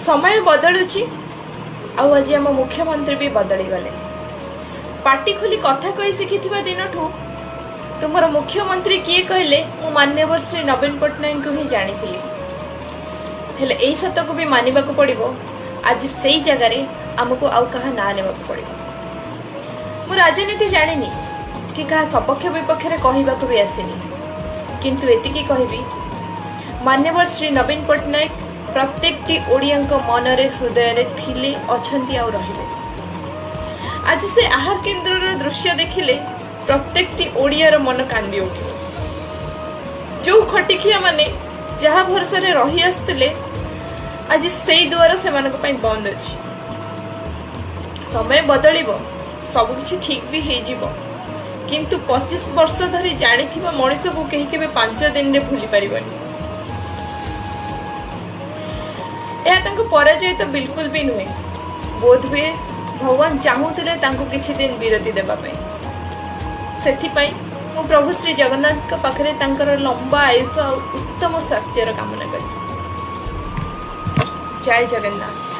ସମୟ ବଦଳୁଛି ଆଉ ଆଜି ଆମ ମୁଖ୍ୟମନ୍ତ୍ରୀ ବି ବଦଳିଗଲେ। ପାଟି ଖୋଲି କଥା କହି ଶିଖିଥିବା ଦିନଠୁ ତୁମର ମୁଖ୍ୟମନ୍ତ୍ରୀ କିଏ କହିଲେ ମୁଁ ମାନ୍ୟବର ଶ୍ରୀ ନବୀନ ପଟ୍ଟନାୟକଙ୍କୁ ହିଁ ଜାଣିଥିଲି। ହେଲେ ଏଇ ସତକୁ ବି ମାନିବାକୁ ପଡ଼ିବ, ଆଜି ସେଇ ଜାଗାରେ ଆମକୁ ଆଉ କାହା ନାଁ ନେବାକୁ ପଡ଼ିବ। ମୁଁ ରାଜନୀତି ଜାଣିନି କି କାହା ସପକ୍ଷ ବିପକ୍ଷରେ କହିବାକୁ ବି ଆସିନି, କିନ୍ତୁ ଏତିକି କହିବି, ମାନ୍ୟବର ଶ୍ରୀ ନବୀନ ପଟ୍ଟନାୟକ ପ୍ରତ୍ୟେକଟି ଓଡ଼ିଆଙ୍କ ମନରେ ହୃଦୟରେ ଥିଲେ, ଅଛନ୍ତି ଆଉ ରହିବେ। ଆଜି ସେ ଆହାର କେନ୍ଦ୍ରର ଦୃଶ୍ୟ ଦେଖିଲେ ପ୍ରତ୍ୟେକଟି ଓଡ଼ିଆର ମନ କାନ୍ଦି ଉଠିବ। ଯୋଉ ଖଟିଖିଆ ମାନେ ଯାହା ଭରସାରେ ରହି ଆସୁଥିଲେ, ଆଜି ସେଇ ଦୁଆର ସେମାନଙ୍କ ପାଇଁ ବନ୍ଦ ଅଛି। ସମୟ ବଦଳିବ, ସବୁକିଛି ଠିକ ବି ହେଇଯିବ, କିନ୍ତୁ 25 ବର୍ଷ ଧରି ଜାଣିଥିବା ମଣିଷକୁ କେହି କେବେ 5 ଦିନରେ ଭୁଲି ପାରିବନି। ଏହା ତାଙ୍କ ପରାଜୟ ତ ବିଲକୁଲ ବି ନୁହେଁ। ବୋଧହୁଏ ଭଗବାନ ଚାହୁଁଥିଲେ ତାଙ୍କୁ କିଛି ଦିନ ବିରତି ଦେବା ପାଇଁ। ସେଥିପାଇଁ ମୁଁ ପ୍ରଭୁ ଶ୍ରୀ ଜଗନ୍ନାଥଙ୍କ ପାଖରେ ତାଙ୍କର ଲମ୍ବା ଆୟୁଷ ଆଉ ଉତ୍ତମ ସ୍ୱାସ୍ଥ୍ୟର କାମନା କରିବି। ଜୟ ଜଗନ୍ନାଥ।